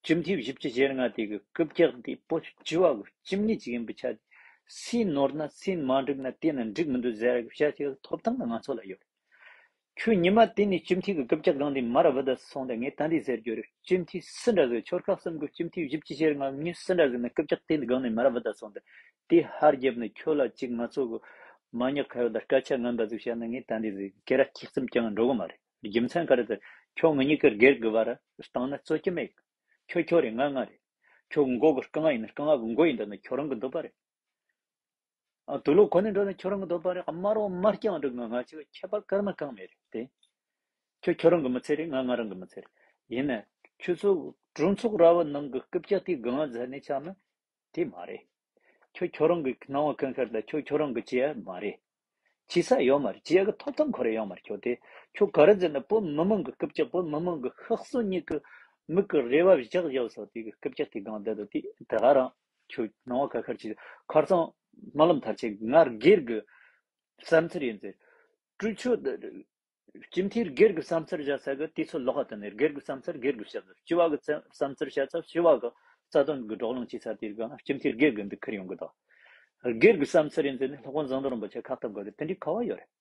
སྤྱི་འཐུས་བཞི་བཅུ་ཞེ་ལྔ་དེ་གི་རྐུབ་བཀྱག་དེ་བོད་སྤྱི་བ་གི་སྤྱི་མི་ཅིག་ཡིན་པའི་ཆ་དེ། སུས་ནོར་ན་སུས་མ་འགྲིག་ན་དེ་ན་འགྲིག་མི་འདུག་ཟེར་གི་བཤད་ཀྱི་ཐོབ་ཐང་ནི་ང་ཚོ་ལ་ཡོད་རེད། ཁྱོད་ཉི་མ་དེ་ནས་སྤྱི་འཐུས་ཀྱི་རྐུབ་བཀྱག་སྒང་དེ་མར་བུད་ད་སོང་སྟེ། ངས་ད་འདི་ཟེར་རྒྱུ་རེད། སྤྱི་འཐུས་སུ་འདྲ་ཟིག་ཆོལ་ཁ་གསུམ་གི་སྤྱི་འཐུས་བཞི་བཅུ་ཞེ་ལྔ་མི་སུ་འདྲ་ཟིག་ནི་རྐུབ་བཀྱག་དེ་འདི་སྒང་ནས་མར་བུད་ད་སོང་སྟེ། དེ་ཧར་རྒྱབ་ནས་ཁྱོད་ལ་ཅིག་ང་ཚོ་གི་མ་ཉག་ཁ་ཡོད་ད་སྐད་ཆ་ངན་པ་ཟིག་བཤད་ན། ངས་ད་འདི་ཟིག་ཁྱེད་ར་ཁྱི་གསུམ་ཀྱང་འགྲོ་གི་མ་རེད། རྒྱུ་མཚན་ག་རེ་ཟེར། ཁྱོད་ང་གཉིས་ཀྱི་སྒེར་གི་བར་བཏང་ན་རྩོད་ཀྱི་མེད། ཁྱོད་ཁྱོད་རེད། ང་ང་རེད། ཁྱོད་མགོ་གི་རྐང་བ་ཡིན་ན་རྐང་བ་གི་མགོ་ཡིན་ད་ན་ཁྱོད་རང་གི་འདོད་པ་རེད། ཨ་དུག་ལོག་གོན་ནས་འགྲོ་ན་ཁྱོད་རང་གི་འདོད་པ་རེད། དམར་བོ་དམར་རྐྱང་འགྲོ་ང་ང་ཅིག་ཁྱད་པར་སྐར་མ་གང་མེད་རེད་དེ། ཁྱོད་ཁྱོད་རང་གི་མི་ཚེ་རེད། ང་ང་རང་གི་མི་ཚེ་རེད། ཡིན་ན་ཁྱོད་ཚོ་གྲོས་ཚོགས་ར་བའི་ནང་གི་རྐུབ་བཀྱག་དེ་གང་ཟེར་ནས་ཆགས་ན། དེ་མ་རེད། ཁྱོད་ཁྱོད་རང་གི་སྣང་བ་ཁུར་ཁུར་དང་ཁྱོད་ཁྱོད་རང་གི་བྱེད་ཡ་མ་རེད། བྱེད་ས་ཡོད་མ་རེད། བྱེད་ཡ་གི་ཐོབ་ཐང་ཁོ་རང་ཡོད་མ་རེད། ཁྱོད་དེ་ཁྱོད་ག་རེ་ཟེར་ན་བོད་མི་མང་གི་རྐུབ་བཀྱག་བོད་མི་མང་གི་ཤག་སོ་གཉིས་ཀྱི་མིག་གི་རེ་བ་བཞག་བཞག་སོ་དེ་གི་རྐུབ་བཀྱག་དེ་གང་བསྡད་དོ་དེ་དེ་ག་རང་ཁྱོད་སྣང་བ་ཁུར་ཁུར་བྱེད། ཁར་སང་སྨོན་ལམ་མཐར་ཕྱིན་ང་སྒེར་གི་བསམ་ཚུལ་ཡིན་ཟེར། སྤྲུལ་ཆོས་སྤྱི་འཐུས་སྒེར་གྱི་བསམ་ཚུལ་བཞག་ས་གི་དུས་ཚོད་ལོག་ག་དེ་ནས་སྒེར་གྱི་བསམ་ཚུལ་སྒེར་གྱི་བཤད་ཚུལ། སྤྱི་བ་གི་བསམ་ཚུལ་བཤད་ཚུལ་སྤྱི་བ་གི་རྩ་དོན་གྱི་བགྲོ་གླེང་བྱེད་ས་དེ་ག་སྤྱི་འཐུས་སྒེར་གྱི་འདི་ཁུར་ཡོང་གི་འདུག་སྒེར་གྱི་བསམ་ཚུལ་ཡིན་ཚེ་ནི་སློབ་དཔོན་ཟམ་གདོང་རིན་པོ་ཆེ་ཁ་གཏད་དགོས་རེད། དེ་འདྲའི་ཁ་བ་ཡོད་རེད།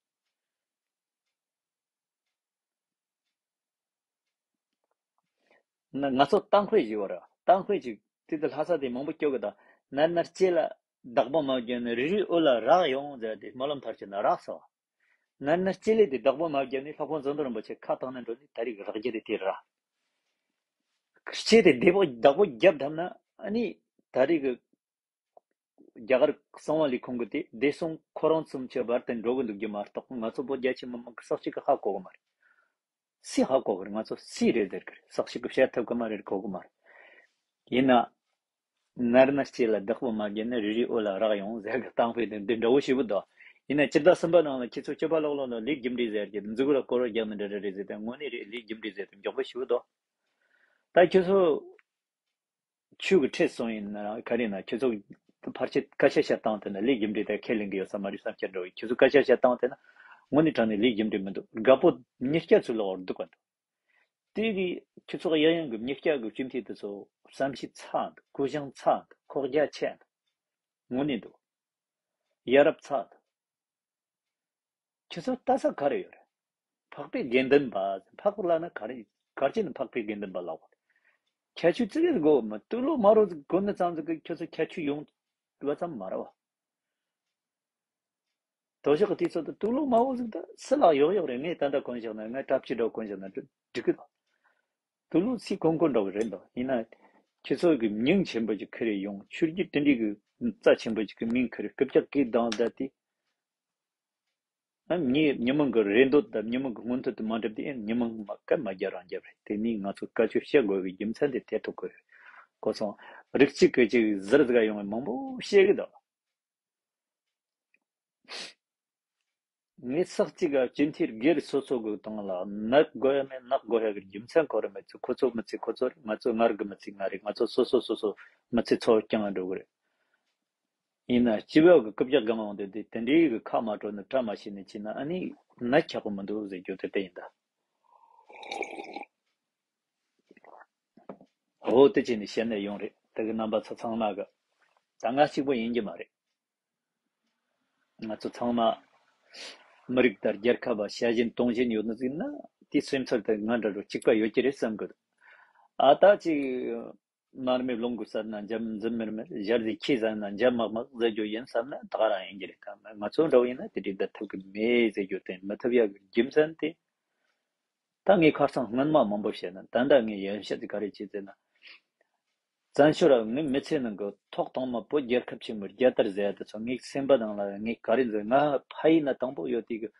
ན་ང་ཚོ་གཏམ་དཔེ་ཞིག་ཡོད་རེད། གཏམ་དཔེ་ཅིག་དེ་དུ་ལྷ་ས་དེ་མང་པོ་སྐྱོ་གི་དང་། ནར་ནར་སྐྱེས་ལ་བདག་པོ་མ་བརྒྱབ་ནས་རི་རི་ཨུ་ལ་རག་ཡོང་ཟེར་ཏེ་སྨོན་ལམ་མཐར་ཕྱིན་ན་རག་སོང་། ནར་ནར་སྐྱེས་ལས་དེ་བདག་པོ་མ་བརྒྱབ་ནས་སློབ་དཔོན་ཟམ་གདོང་རིན་པོ་ཆེ་ཁ་བཏང་ནས་འགྲོ་ནས་ད་རེས་རག་རྒྱུ་དེ་དེ་ར། སྐྱེས་དེ་བདེ་པོ་བདག་པོ་བརྒྱབ་ཐུབ་ན་ཨ་ནི་ད་རེས་ཀྱི་རྒྱ་གར་གསང་བ་ལས་ཁུངས་ཀྱི་དེ་བདེ་སྲུང་ཁོ་རང་ཚོམ་ཆེ་བར་དུ་འགྲོ་གི་འདུག་རྒྱུ་མ་གཏོགས། ང་ཚོ་བོད་རྒྱ་ཆེ་མི་མང་གི་ས་གཅིག་གི་ཧ་གོ་གི་མ་རེད། སུས་ཧ་གོ་གི་རེད། ང་ཚོ་སུས་རེད་ཟེར་གི་རེད། ས་གཅིག་གི་བཤད་ཐུབ་གི་མ་རེད། གོ་གི་མ་རེད། ཡིན་ན། ནར་ནར་སྐྱེས་ལ་བདག་པོ་མ་བརྒྱབ་ན་རི་རི་ཨུ་ལ་རག་ཡོང་ཟེར་གི་གཏམ་དཔེ་དེ་འདི་འདྲ་བོ་ཞེ་པོ་འདུག་ཡིན་ན་སྤྱི་ཟླ་གསུམ་པ་ནང་ལ་ཁྱེད་ཚོ་སྐྱོ་པ་ལོག་ལོག་ལ་ལས་རྒྱུ་འབྲས་ཟེར་གི་མཛུ་གུ་ལ་སྐོར་བ་རྒྱག་ནི་འདྲ་འདྲ་རེད་ཟེར་ཏེ་དངོས་གནས་རེད། ལས་རྒྱུ་འབྲས་ཟེར་དེ་མགྱོགས་པོ་ཞེ་པོ་འདུག་ད་ཁྱེད་ཚོ། ཆོས་ཀྱི་ཁྲིད་སོང་ཡིན་ན་ག་རེ་ན་ཁྱེད་ཚོ་ཕལ་ཆེར་སྐད་ཆ་བཤད་སྟངས་དེ་ན་ལས་རྒྱུ་འབྲས་དེ་ཁས་ལེན་གྱི་ཡོད་ས་མ་རེད་བསམ་ཁྱེད་འགྲོ་ཡིན། ཁྱེད་ཚོ་སྐད་ཆ་བཤད་སྟངས་དེ་ན་དངོས་གནས་དྲང་གནས་ལས་རྒྱུ་འབྲས་མི་འདུག་དགའ་པོ་མི་སྐྱ་ཚོའི་ལོག་འདུག་ག་འདུག་དེ་གི་ཁྱེད་ཚོ་ཡང་ཡང་གི་མི་སྐྱ་གི་སྤྱི་འཐུས་དེ་ཚོ་བསམ་ཤེས་ཚ་འདུག་གུ་ཡངས་ཚ་འདུག་ཁོག་རྒྱ་ཆེ་འདུག་དངོས་གནས་འདུག་ཡ་རབས་ཚ་འདུག་ཁྱེད་ཚོ་ལྟ་ས་ག་རེ་ཡོད་རེད། འཕགས་པའི་དགེ་འདུན་པ། འཕགས་པ་ལབ་ན་ག་རེ་ག་རེ་བྱས་ནས་འཕགས་པའི་དགེ་འདུན་པ་ལབ་དགོས། ཁྱད་ཆོས་ཙི་གེ་དགོས་མ། དུག་ལོག་དམར་རོ་ཟིག་གོན་ནི་ཙམ་ཟིག་གིས་ཁྱོད་ཚོ་ཁྱད་ཆོས་ཡོང་བ་ཙམ་མ་རེད་བ། དོ་ཞག་གི་དུས་ཚོད་དུ་དུག་ལོག་དམར་བོ་ཟིག་ད་སུ་ལ་ཡོག་ཡོག་རེད། ངས་ད་ལྟ་གོན་བཞག་ན་ངས་གྲྭ་ཕྱི་དྲོ་གོན་བཞག་ན་འགྲིག་གི་འདུག་དུག་ལོག་སུས་གོན་གོན་འགྲོ་གི་རེད་འདུག་ཡིན་ན་ཁྱེད་ཚོ་གི་མྱིང་ཆེན་པོ་ཅིག་ཁུར་རེ་ཡོང་། ཆོས་བརྒྱུད་དེ་འདྲའི་གི་རྩ་ཆེན་པོ་ཅིག་གི་མིང་ཁུར་རེ་རྐུབ་བཀྱག་གིས་བསྡམས་བསྡད་དེ། ཨ་ངས་མྱི་མང་གི་རེ་འདོད་དང་མྱི་མང་གི་མངོན་འདོད་དུ་མ་འགྲུབ་དུས། ཨེ་མྱི་མང་མ་སྐད་མ་རྒྱབ་རང་རྒྱབ་རེད། དེ་ནས་ང་ཚོ་སྐད་ཆ་བཤད་དགོས་པའི་རྒྱུ་མཚན་དེ་དེ་ཐུག་གི་རེད། གོ་སོང་། རིགས་གཅིག་གི་གཅིག་ཟུར་ཟིག་ཡོང་བའི་མང་པོ་བཤད་གི་འདུག་ངས་ས་གཅིག་ག་སྤྱི་འཐུས་སྒེར་སོ་སོ་གི་སྟེང་ལ་ནག་དགོས་ཡ་མེད། ནག་དགོས་ཡ་གི་རྒྱུ་མཚན་ཁོ་རང་མེད་ཚུལ། ཁོ་ཚོ་མི་ཚེ་ཁོ་ཚོ་རེད། ང་ཚོ་ང་རང་གི་མི་ཚེ་ང་རེད། ང་ཚོ་སོ་སོ་སོ་སོ་མི་ཚེ་འཚོ་རྐྱང་འགྲོ་གི་རེད། ཡིན་ན་སྤྱི་བོ་གི་རྐུབ་བཀྱག་སྒང་འོང་དེ་དེ་དེ་འདྲའི་གི་ཁ་མ་བྲོ་ནི་བཀྲ་མ་ཤིས་ནི་བྱས་ན་ཨ་ནི་ན་ཁྱག་པོ་མི་འདུག་ཟེར་རྒྱུ་དེ་དེ་ཡིན་ད། འོ་དེ་བྱས་ནས་བཤད་ནས་ཡོང་རེད། དེ་གི་རྣམ་པ་ཚོ་ཚང་མ་གི་ད་ང་གཅིག་པོ་ཡིན་གྱི་མ་རེད། ང་ཚོ་ཚང་མ་མི་རིགས་དང་རྒྱལ་ཁབ་བ་ཤ་ཞེན་གཏོང་བཞིན་ཡོད་ནི་ཟིག་ན་དེའི་སེམས་ཚོར་དེ་ང་འདྲ་འགྲོ་གཅིག་པ་ཡོད་ཀྱི་རེད་བསམ་གི་འདུག་ཨ་ད་ཅིག་མར་མེ་རླུང་གིས་ཟ་ན་འཇམ་འཛུམ་མེར་མེར། ཞལ་ཟས་ཁྱིས་ཟ་ན་འཇམ་མག་མག་ཟེར་རྒྱུ་ཡིན་བསམ་ན་ད་ག་རང་ཡིན་གྱི་རེད། ད་ང་ཚོ་འདྲ་བོ་ཡིན་ན་དེ་འདྲའི་འདི་ཐུབ་གི་མེད་ཟེར་རྒྱུ་དེ་མི་ཐུབ་ཡག་གི་རྒྱུ་མཚན་དེ། ད་ངས་ཁ་སང་སྔོན་མ་མང་པོ་བཤད་ན་ད་ལྟ་ངས་ཡང་བཤད་དེ་ག་རེ་བྱེད་ཟེར་ན། བཙན་བྱོལ་ར་ངའི་མི་ཚེ་ནང་གི་ཐོག་དང་མ་བོད་རྒྱལ་ཁབ་ཆེན་པོའི་རྒྱལ་དར་ཟེར་ཡ་དེ་ཚོ་ངའི་སེམས་པ་ནང་ལ་ངས་ག་རེ་འཛིན། ང་ཕ་ཡུལ་ན་དང་པོ་ཡོད་དུས་གི་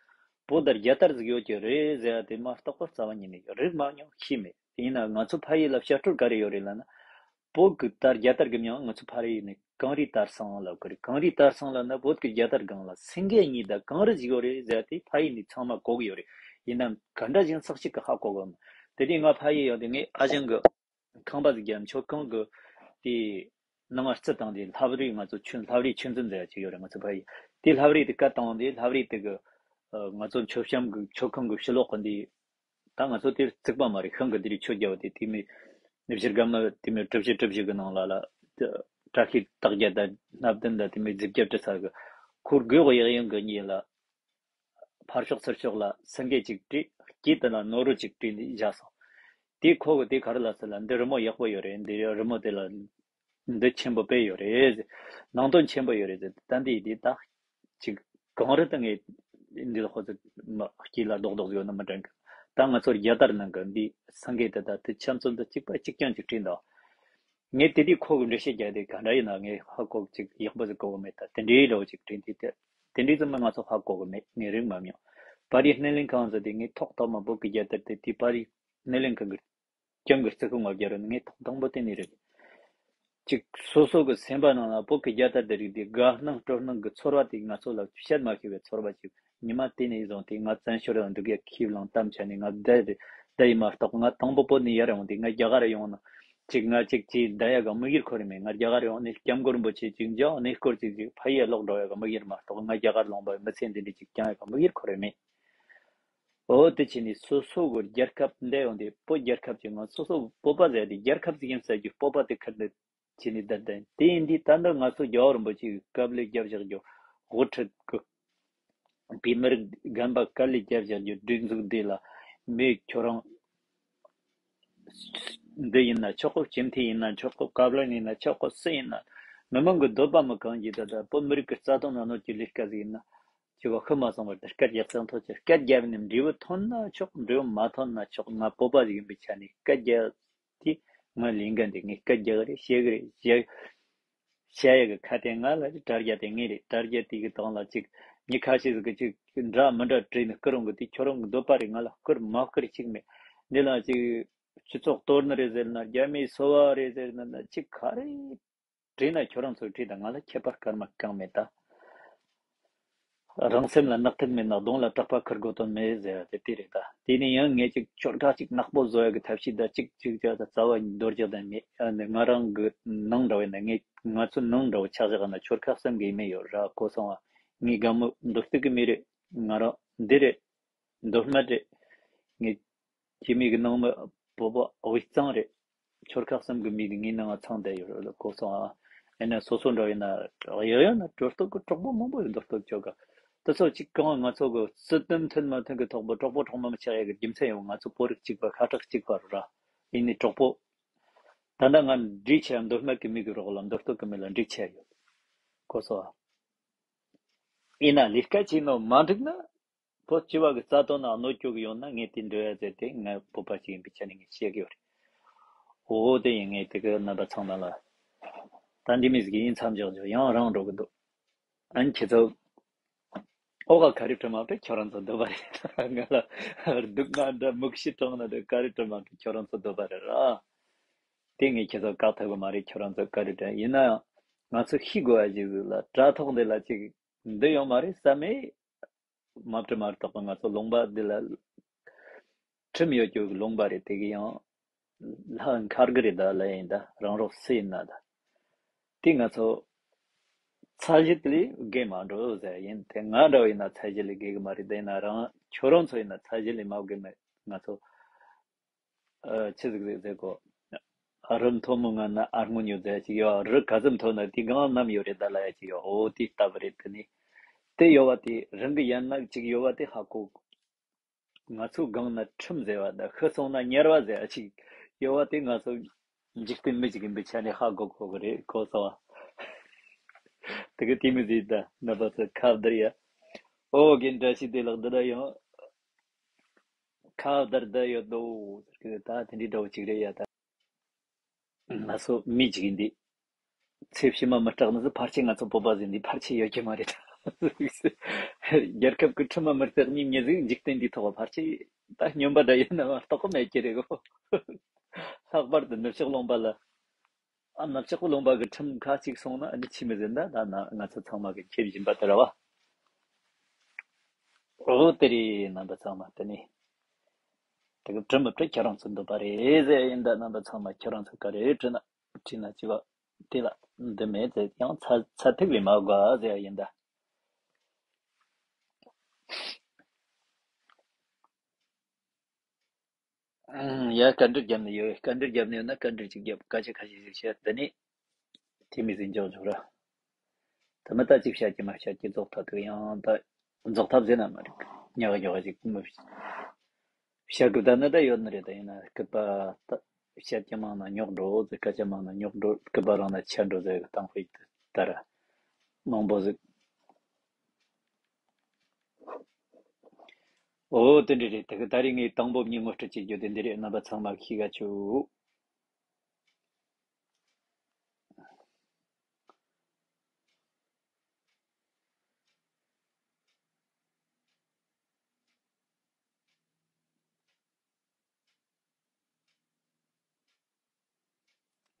བོད་དར་རྒྱལ་དར་ཟིག་ཡོད་ཀྱི་རེད་ཟེར་ཡ་དེ་མ་གཏོགས་པ་རྩ་བ་ཉིད་ནས་རིག་མ་མྱོང་ཤེས་མེད། དེ་ཡིན་ན་ང་ཚོ་ཕ་ཡུལ་ལ་བཤད་སྲོལ་ག་རེ་ཡོད་རེད་ལབ་ན། བོད་ཀྱི་དར་རྒྱལ་དར་གི་མྱིང་ང་ཚོ་ཕ་ཡུལ་ནས་གངས་རིའི་དར་ཟེར་ལབ་གི་རེད། གངས་རིའི་དར་ཟེར་ལབ་ན་བོད་ཀྱི་རྒྱལ་དར་སྒང་ལ་སེང་གེ་གཉིས་དང་གངས་རི་ཟིག་ཡོད་རེད་ཟེར་ཡ་དེ་ཕ་ཡུལ་ནས་ཚང་མ་གོ་གི་ཡོད་རེད། ཡིན་ནའང་ག་འདྲ་ཞིག་ཡིན་ས་གཅིག་གི་ཧ་གོ་གི་མ། དེ་དུས་ང་ཕ་ཡུལ་ཡོང་དུས་ངས་ཨ་ཞང་གི་ཁང་པ་ཟིག་བརྒྱབ། མཆོད་ཁང་གི་དེའི་ནང་ང་རྩི་བཏང་དུས་ལྷ་བྲིས། ང་ཚོ་ཆུ་ལྷ་བྲིས་ཆུ་འཛིན་ཟེར་ཡ་ཅིག་ཡོད་རེད། ང་ཚོ་ཕ་ཡུལ་དེ་ལྷ་བྲིས་དེ་བཀལ་བཏང་དུས་ལྷ་བྲིས་དེ་གི་ང་ཚོ་མཆོད་བཤམས་གི་མཆོད་ཁང་གི་ཕྱི་ལོགས་གི་འདི། ད་ང་ཚོ་དེར་བརྩིགས་པ་མ་རེད། ཤིང་གི་དེ་རིགས་ཆོས་རྒྱལ་བ་དེ་དེ་མོ་གཞི་སྒམ་དེ་མོ་གྲུ་བཞི་གྲུ་བཞི་གི་ནང་ལ་ལ་བཀྲ་ཤིས་རྟགས་བརྒྱད་དང་སྣ་བདུན་དང་དེ་མོ་རྫས་བརྒྱད་བྲིས་ས་གི་ཁོར་སྒོའི་ཡང་ཡང་གི་གཉིས་ལ་ཕར་ཕྱོགས་ཚུར་ཕྱོགས་ལ་སེང་གེ་གཅིག་བྲིས། དཀྱིལ་དེ་ལ་ནོར་བུ་གཅིག་བྲིས་ནས་བཞག་སོང་། དེ་ཁོ་གི་དེ་ག་རེ་ལབ་ཟེར་ལ་འདི་རི་མོ་ཡག་པོ་ཡོད་རེད། འདི་རི་མོ་དེ་ལ་འདི་ཆེན་པོ་དཔེ་ཡོད་རེད། ནང་དོན་ཆེན་པོ་ཡོད་རེད་ཟེར། ད་འདི་འདི་ད་ཅིག་གངས་རི་དེ་ངས་འདི་ལ་ཁོ་ཚོ་མ་དཀྱིལ་ལ་རྡོག་རྡོག་ཡོད་ན་མི་དྲན་གི། ད་ང་ཚོར་རྒྱལ་དར་ནང་གི་འདི་སེང་གེ་དེ་ད་དེ་ཆ་མཚོན་དུ་གཅིག་པ་གཅིག་རྐྱང་གཅིག་བྲིས་འདུག་ངས་དེ་དུས་ཁོ་གི་འགྲེལ་བཤད་རྒྱག་དེ་ག་འདྲ་ཡིན་ན། ངས་ཧ་གོ་ཅིག་ཡག་པོ་ཟིག་གོ་གི་མེད། ད་དེ་འདྲའི་འདྲ་བོ་ཅིག་དྲན་དུས། དེ་དེ་འདྲའི་ཙམ་མ་ང་ཚོ་ཧ་གོ་གི་མེད། ངས་རིག་མ་མྱོང་། པར་རིས་སྣེ་ལེན་ཁང་ཟེར་དེ་ངས་ཐོག་ཐོག་མ་བོད་ཀྱི་རྒྱལ་དར་དེ་དེ་པར་རིས་སྣེ་ལེན་ཁང་གི་ཀྱང་གི་རྩི་ཤིང་ང་རྒྱ་རུ་ངས་ཐོག་དང་པོ་དེ་ནས་རེད། ཅིག་སོ་སོ་གི་སེམས་པ་ནང་ལ་བོད་ཀྱི་རྒྱལ་དར་དེ་རིགས་དེ་དགའ་སྣང་སྤྲོ་སྣང་གི་ཚོར་བ་དེ་ང་ཚོ་ལ་བཤད་མ་ཤེས་པའི་ཚོར་བ་ཅིག་ཉི་མ་དེ་ནས་བཟུང་སྟེ་ང་བཙན་བྱོལ་རང་འདུག་ཡ་ཁས་བླངས་དམ་བཅའ་ནས། ང་བསྡད་རེད། བསྡད་ཡིན་མ་གཏོགས། ང་དང་པོ་བོད་ནས་ཡར་ཡོང་དུས་ང་རྒྱ་གར་ཡོང་ན་ཅིག་ང་ཅིག་ཅིག་བསྡད་ཡ་གི་དམིགས་ཡུལ་ཁོ་རང་མེད། ང་རྒྱ་གར་ཡོང་ནས་སྐྱབས་མགོན་རིན་པོ་ཆེ་ཅིག་མཇལ་ནས་སྐོར་ཅིག་ཅིག་ཕ་ཡུལ་ལོག་འགྲོ་ཡ་གི་དམིགས་ཡུལ་མ་གཏོགས། ང་རྒྱ་གར་ལུང་པ་མི་ཚེ་འདི་འདྲ་ཅིག་བསྐྱང་ཡ་གི་དམིགས་ཡུལ་ཁོ་རང་མེད། འོ་དེ་བྱས་ནས་སོ་སོ་གི་རྒྱལ་ཁབ་འདི་ཡོང་དུས། བོད་རྒྱལ་ཁབ་ཀྱི་ང་སོ་སོ་བོད་པ་ཟེར་དེ་རྒྱལ་ཁབ་ཟིག་ཡིན་ཟེར་རྒྱུ་སྤོབས་པ་དེ་ཁུར་འདི་བྱས་ནས་བསྡད་བསྡད། དེ་ཡིན་དུས་ད་ལྟ་ང་ཚོ་རྒྱལ་བ་རིན་པོ་ཆེའི་སྐབས་ལས་རྒྱབ་བཞག་རྒྱུ་དབུ་ཁྲིད་གི་བོད་མི་རིགས་རྒན་པ་དཀའ་ལས་རྒྱབ་བཞག་རྒྱུ་སྒྲིག་འཛུགས་འདི་ལ། མི་ཁྱོད་རང་འདི་ཡིན་ན་ཆོག་གོ། སྤྱི་འཐུས་ཡིན་ན་ཆོག་གོ། བཀའ་བློན་ཡིན་ན་ཆོག་གོ། སུ་ཡིན་ན། མི་མང་གི་འདོད་པ་མི་གང་གིས་ད་ལྟ་བོད་མི་རིགས་ཀྱི་རྩ་དོན་ལ་གནོད་ཀྱི་ལས་ཀ་ཟིག་ཡིན་ན། ཅི་བ་ཤི་མ་སོང་བར་དུ་སྐད་རྒྱབ་ཚང་ཐོག་ཅིག་སྐད་རྒྱབ་ནས་འབྲས་བུ་ཐོན་ན་ཆོག། འབྲས་བུ་མ་ཐོན་ན་ཆོག། ང་བོད་པ་ཟིག་ཡིན་པའི་ཆ་ནས་སྐད་རྒྱབ་དེ་ང་ལས་འགན་དེ། ངས་སྐད་རྒྱག་གི་རེད། བཤད་གི་རེད། བཤད་བཤད་ཡ་གི་ཁ་དེ་ང་ལ་རེད། དྲ་རྒྱ་དེ་ངའི་རེད། དྲ་རྒྱ་དེ་གི་སྟེང་ལ་ཅིག་མི་ཁ་ཤས་ཟིག་གིས་ཅིག་འདྲ་མི་འདྲ་བྲིས་ནས་བསྐུར་འོང་གི། དེ་ཁྱོད་རང་གི་འདོད་པ་རེད། ང་ལ་བསྐུར་མ་བསྐུར་ཅིག་མེད། འདི་ལ་ཅིག་སྤྱི་ཚོགས་གཏོར་ནི་རེད་ཟེར་ན། རྒྱ་མིའི་སོ་བ་རེད་ཟེར་ན། ན་ཅིག་ག་རེ་བྲིས་ན་ཁྱོད་རང་ཚོས་བྲིས་དང་། ང་ལ་ཁྱད་པར་སྐར་མ་གང་མེད་ད། རང་སེམས་ལ་ནག་ཐིག་མེད་ན་གདོང་ལ་གྲགས་པ་ཁུར་དགོས་དོན་མེད་ཟེར་བ་དེ་དེ་རེད་ད། དེ་ནས་ཡང་ངས་ཅིག་ཆོལ་ཁ་ཅིག་ནག་པོ་བཟོ་ཡ་གི་ཐབས་ཤེས་ད་ཅིག་ཅིག་ཅིག་ད་རྩ་བ་ཉིད་འདོར་རྒྱག་ད་མེད། ཨ་ནི་ང་རང་གི་ནང་འདྲ་བས་ན། ངས་ང་ཚོའི་ནང་འདྲ་བོ་ཆགས་བཞག་ན་ཆོལ་ཁ་གསུམ་གི་མི་ཡོད་ར། གོ་སོང་ང་། ངའི་དགའ་མོ་མདོ་སྟོད་གི་མི་རེད། ང་རང་འདི་རེད། མདོ་སྨད་རེད། ངས་སྐྱེ་དམན་གི་ནང་མི་བོད་པ་དབུས་གཙང་རེད། ཆོལ་ཁ་གསུམ་གི་མི་གི་ངའི་ནང་ང་ཚང་བསྡད་ཡོད་རེད། གོ་སོང་ཨ། ཡིན་ན་སོ་སོ་འདྲ་ཡིན་ན་ཡག་ཡོད་ན། གྲོས་གཏོགས་གི་གྲོགས་པོ་མང་པོ་ཡོད། མདོ་སྟོད་ཆོལ་ཁ་དེ་ཚོ་གཅིག་གང་ང་ཚོ་གི་སྲིད་དོན་མཐུན་མ་མཐུན་གི་ཐོག་པོ་གྲོགས་པོ་གྲོགས་མོ་མི་ཆགས་ཡ་གི་རྒྱུ་མཚན་ཡོད། ང་ཚོ་བོད་རིགས་གཅིག་པ་ཤ་ཁྲག་གཅིག་པ་རེད་ར། ཡིན་ནའི་གྲོགས་པོ་ད་ལྟ་ང་འདྲིས་ཆེ་ཡ་མདོ་སྨད་གི་མི་གི་རོགས་ལ་མདོ་སྟོད་གི་མི་ལ་འདྲིས་ཆེ་ཡ་ཡོད། གོ་སོང་ཨ། ཡིན་ན་ལས་ཀ་བྱེད་ནོ་མ་འགྲིག་ན། བོད་སྤྱི་བ་གི་རྩ་དོན་ལ་གནོད་སྐྱོན་གི་ཡོང་ན་ངས་དེ་འདོད་ཡ་ཟེར་ཏེ། ང་བོད་པ་ཞིག་ཡིན་པའི་ཆ་ནས་ངས་བཤད་གི་ཡོད་རེད། འོ་དེ་ཡིན། ངས་དེ་གི་རྣམ་པ་ཚང་མ་ལ་ད་འདི་མི་ཟིག་ཡིན་མཚམས་འཇོག་འཇོག་ཡང་རང་འགྲོ་གི་འདུག་ཨན་ཁྱེད་ཚོ་ཨོ་ག་ག་རེ་བྲིས་མ་བྲིས་ཁྱོད་རང་ཚོ་འདོད་པ་རེད། ང་ལ་སྡུག་བསྔལ་འདྲ་མིག་ཤེལ་གྲང་ན་འདྲ་ག་རེ་བྲིས་མ་བྲིས་ཁྱོད་རང་ཚོ་འདོད་པ་རེད་ར། དེ་ངས་ཁྱེད་ཚོ་བཀག་ཐུབ་གི་མ་རེད། ཁྱོད་རང་ཚོ་ག་རེ་བྲིས་ཡིན་ན་ཡང་ང་ཚོ་ཤེས་དགོས་པ་ཞིག་ལ། དྲ་ཐོག་འདི་ལ་ཅིག་འདི་ཡོད་མ་རེད་བསམ་མེད། མ་བྲིས་མ་གཏོགས་པ་ང་ཚོ་ལུང་པ་འདི་ལ་ཁྲིམས་ཡོད་རྒྱུ་གི་ལུང་པ་རེད། དེ་གི་ཡང་ལྷག་མཁར་གི་རེད་ད་ལ་ཡིན་ད། རང་རོགས་སུ་ཡིན་ན་ད། དེ་ང་ཚོ་ཚད་གཞི་དེ་ལས་བརྒལ་མ་འགྲོ་ཟེར་ཡིན། དེ་ང་འདྲ་བ་ཡིན་ན་ཚད་གཞི་ལས་བརྒལ་གི་མ་རེད། དེ་ཡིན་ན་རང་ཁྱོད་རང་ཚོ་ཡིན་ན་ཚད་གཞི་ལས་མ་བརྒལ་མེད། ང་ཚོ་ཨ་ཆི་ཟིག་ཟེར་ཟེར་གོ། ཨ་རི་མཐོ་མོ་ང་ན་ཨ་སྔོན་ཡོད་ཟེར་ཅིག་ཡོད། རི་ག་ཚོད་མཐོ་ན་དེ་གང་ནམ་ཡོད་རེད་ད་ལ་ཡ་ཅིག་ཡོད། འོ་དེ་ལྟ་བུ་རེད། དེ་ནི་དེ་ཡོད་པ་དེ་རང་གི་ཡན་ལག་ཅིག་ཡོད་པ་དེ་ཧ་གོ། ང་ཚོ་སྒང་ན་ཁྲིམས་ཟེར་བ་དང་ཤི་སོང་ན་དམྱལ་བ་ཟེར་བ་ཅིག་ཡོད་པ་དེ་ང་ཚོ་འཇིག་རྟེན་མི་ཅིག་ཡིན་པའི་ཆ་ནས་ཧ་གོ་གོ་གི་རེད། གོ་སོང་བ། དེ་གི་དེ་མི་ཟིག་ད་རྣམ་པ་ཚོ་ཁ་བདར་ཡ། ཨོ་རྒན་བཀྲ་ཤིས་བདེ་ལེགས། འདི་ད་ཡང་ཁ་བདར་བསྡད་ཡོད་དོ། ད་དེ་འདྲའི་འདྲ་བོ་ཅིག་རེད་ཡ། ད་ང་ཚོ་མི་ཅིག་ཡིན་དུས་ཚེ་ཕྱི་མ་མི་སྐྲག་ནི་ཚོ་ཕལ་ཆེར་ང་ཚོ་བོད་པ་ཟིན་དུས་ཕལ་ཆེར་ཡོད་ཀྱི་མ་རེད། རྒྱལ་ཁབ་ཀྱི་ཁྲིམས་མ་མི་རྩེག་ཉིན་མི་ཟིག་འཇིག་རྟེན་འདིའི་ཐོག་ཕལ་ཆེར་ད་སྨྱོན་པ་འདྲ་ཡིན་ན་མ་གཏོགས་མེད་ཀྱི་རེད་གོ། ལྷག་པར་དུ་ནུབ་ཕྱོགས་ལུང་པ་ལ། ཨ་ནུབ་ཕྱོགས་ལུང་པ་གི་ཁྲིམས་ཁ་ཅིག་སོང་ན་ཨ་ནི་ཆི་མི་ཟིན་ད། ད་ན་ང་ཚོ་ཚང་མ་གི་ཁྱེར་བཞིན་པ་དེ་ར་བ། འོ་དེ་རེད། རྣམ་པ་ཚང་མ་དེ་ནི་དེ་གི་བྲི་མི་བྲི་ཁྱེད་རང་ཚོ་འདོད་པ་རེད་ཟེར་ཡིན་ད། རྣམ་པ་ཚང་མ་ཁྱེད་རང་ཚོ་ག་རེ་བྲི་ན་བྲི་ན་ཅི་བ་དེ་ལ་འདི་མེད་ཟེར། ཡང་ཚ་ཚ་ཐིག་ལས་མ་དགོས་ཟེར་ཡིན་ད། ཨང་། ཡ། བཀའ་འདྲི་རྒྱབ་ནས་ཡོད། བཀའ་འདྲི་རྒྱབ་ནས་ཡོད་ན་བཀའ་འདྲི་ཅིག་རྒྱབ། སྐད་ཆ་ཁ་ཤས་ཤིག་བཤད། དེ་ནས་དེ་མི་ཟིན་འཇོག་འཇོག་ར། ད་མི་ད་ཅིག་བཤད་ཀྱི་མ་བཤད་ཀྱི་རྫོགས་ཐལ་འདུག་ཡང་ད་རྫོགས་ཐལ་ཟེར་ན་མ་རེད། ཉག་ཉོག་ཅིག་མི་བཤད་དགོས་ད་ནི་ད་ཡོད་ནི་རེད། ད་ཡིན་ན་སྐུད་པ་ད་བཤད་ཀྱི་མང་ན་ཉོག་འགྲོ་ཟེར། སྐད་ཆ་མང་ན་ཉོག་འགྲོ། སྐུད་པ་རང་ན་ཆད་འགྲོ་ཟེར་གི་གཏམ་དཔེ་ད་ར་མང་པོ་ཟིག་འོ་དེ་འདྲ་རེད། དེ་གི་ད་རེས་ངས་དང་པོ་མྱི་ངོ་སྤྲོད་བྱེད་རྒྱུ་དེ་འདི་རེད། རྣམ་པ་ཚང་མ་ཤེས་ག་ཆུ།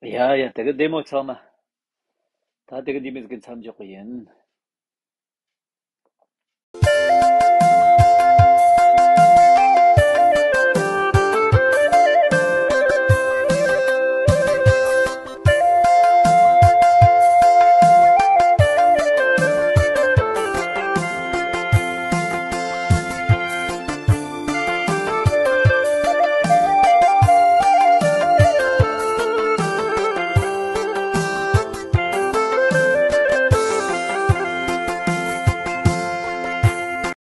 ཡ་ཡ། དེ་ག་བདེ་མོ་ཚང་མ། ད་དེ་ག་འདི་མི་ཟིག་གི་མཚམས་འཇོག་གི་ཡིན།